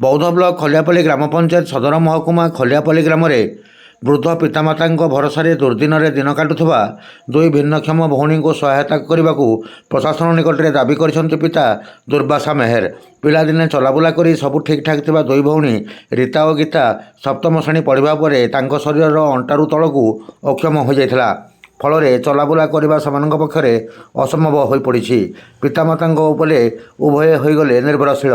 ବୌଦ୍ଧ block Khaliapali ଗ୍ରାମ ପଞ୍ଚାୟତ ସଦର ମହକୁମା ଖଲିଆପାଲି ଗ୍ରାମରେ ବୃଦ୍ଧ ପିତାମାତାଙ୍କ ଭରସାରେ ଦୁର୍ଦ୍ଦିନରେ ଦିନ କାଟୁଥିବା ଦୁଇ ଭିନ୍ନକ୍ଷମ ଭଉଣୀଙ୍କୁ ସହାୟତା କରିବାକୁ ପ୍ରଶାସନ ନିକଟରେ ଦାବି କରିଛନ୍ତି ପିତା ଦୁର୍ବାସା ମେହେର। ପିଲାଦିନେ ଚଲାବୁଲା କରି ସବୁ ଠିକ୍ଠାକ୍ ଥିବା ଦୁଇ ଭଉଣୀ ରୀତା ଓ ଗୀତା ସପ୍ତମ ଶ୍ରେଣୀ ପଢ଼ିବା ପରେ ତାଙ୍କ ଶରୀରର ଅଣ୍ଟାରୁ ତଳକୁ ଅକ୍ଷମ ହୋଇଯାଇଥିଲା। ଫଳରେ ଚଲାବୁଲା କରିବା ସେମାନଙ୍କ ପକ୍ଷରେ ଅସମ୍ଭବ ହୋଇପଡ଼ିଛି। ପିତାମାତାଙ୍କ ଉପରେ ଉଭୟେ ହୋଇଗଲେ ନିର୍ଭରଶୀଳ।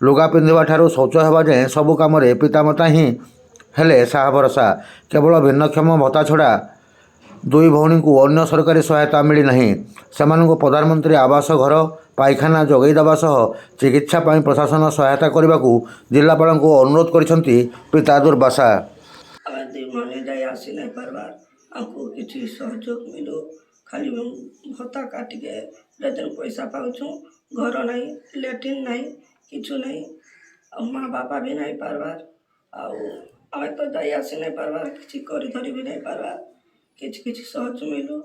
ଲୁଗା ପିନ୍ଧିବା ଠାରୁ ଶୌଚ ହେବା ଯାଏଁ ସବୁ କାମରେ ପିତାମାତା ହିଁ ହେଲେ ସାହା ଭରସା। କେବଳ ଭିନ୍ନକ୍ଷମ ଭତ୍ତା ଛଡ଼ା ଦୁଇ ଭଉଣୀଙ୍କୁ ଅନ୍ୟ ସରକାରୀ ସହାୟତା ମିଳିନାହିଁ। ସେମାନଙ୍କୁ ପ୍ରଧାନମନ୍ତ୍ରୀ ଆବାସ ଘର, ପାଇଖାନା ଯୋଗାଇ ଦେବା ସହ ଚିକିତ୍ସା ପାଇଁ ପ୍ରଶାସନ ସହାୟତା କରିବାକୁ ଜିଲ୍ଲାପାଳଙ୍କୁ ଅନୁରୋଧ କରିଛନ୍ତି ପିତା ଦୁର୍ବାସା। ଆମେ ଦୁଇ ଭଉଣୀ ଯାଇ ଆସି ନାଇଁ ପାରବାର୍। ଆମକୁ କିଛି ସହଯୋଗ ମିଲୁ। ଖାଲି ଭତ୍ତା କାଟିକେ ରେଜନ ପଇସା ପାଉଛୁଁ। ଘର ନାହିଁ, ଲାଟ୍ରିନ୍ ନାହିଁ, କିଛି ନାହିଁ। ଆଉ ମା ବାପା ବି ନାଇଁ ପାରବାର୍। ଆଉ ଆମେ ତ ଯାଇ ଆସି ନାଇଁ ପାରବାର୍, କିଛି କରି ଧରି ବି ନାଇଁ ପାରବାର୍। କିଛି କିଛି ସହଜ ମିଲୁ।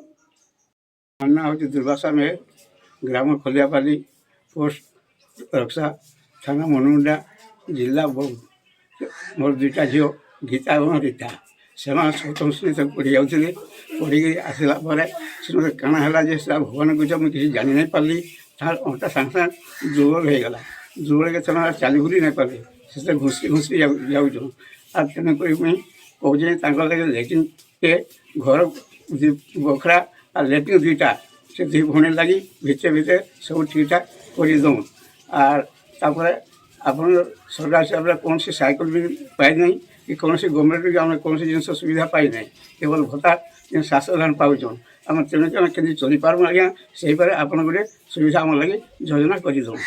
ମୋ ନାଁ ହେଉଛି ଦୁର୍ବାସା ମେହେର, ଗ୍ରାମ ଖଲିଆପାଲି, ପୋଷ୍ଟ ରକ୍ସା, ଥାନା ମନମୁଣ୍ଡା, ଜିଲ୍ଲା ବୌଦ୍ଧ। ମୋର ଦୁଇଟା ଝିଅ, ଗୀତା ଏବଂ ରୀତା। ସେମାନେ ସପ୍ତମ ଶ୍ରେଣୀ ତକ ପଢ଼ି ଯାଉଥିଲେ। ପଢ଼ିକି ଆସିଲା ପରେ ସେ କାଣା ହେଲା ଯେ ସେଟା ଭଗବାନଙ୍କୁ ଇଚ୍ଛା, ମୁଁ କିଛି ଜାଣି ନାଇଁ ପାରିଲି। ତାର ଅଣ୍ଟା ସାଙ୍ଗେ ସାଙ୍ଗେ ଦୁର୍ବଳ ହେଇଗଲା। ଦୁର୍ବଳ ହେଇକି ସେମାନେ ଚାଲି ବୁଲି ନାଇଁ ପାରିଲେ। ସେଥିରେ ଘୁଷି ଘୁଷି ଯାଉଛନ୍। ଆଉ ତେଣୁକରି ମୁଇଁ କହୁଛେ, ତାଙ୍କର ଲାଗି ଲେଟ୍ରିନ୍ଟେ, ଘର ଦୁଇ ବଖରା ଆଉ ଲେଟ୍ରିନ୍ ଦୁଇଟା ସେ ଦୁଇ ଭଉଣୀ ଲାଗି ଭିତରେ ଭିତରେ ସବୁ ଠିକ୍ଠାକ୍ କରିଦଉନ୍। ଆର୍ ତାପରେ ଆପଣ ସରକାର ହିସାବରେ କୌଣସି ସାଇକେଲ ବି ପାଇନାହିଁ କି କୌଣସି ଗଭର୍ଣ୍ଣମେଣ୍ଟ ବି ଆମେ କୌଣସି ଜିନିଷ ସୁବିଧା ପାଇନାହିଁ। କେବଳ ଭତ୍ତା ଯେନ୍ 700 ଟଙ୍କା ପାଉଛନ୍ ଆମେ। ତେଣୁକି ଆମେ କେମିତି ଚଳିପାରମୁ ଆଜ୍ଞା, ସେଇପରେ ଆପଣ ଗୋଟେ ସୁବିଧା ଆମର ଲାଗି ଯୋଜନା କରିଦଉନ୍।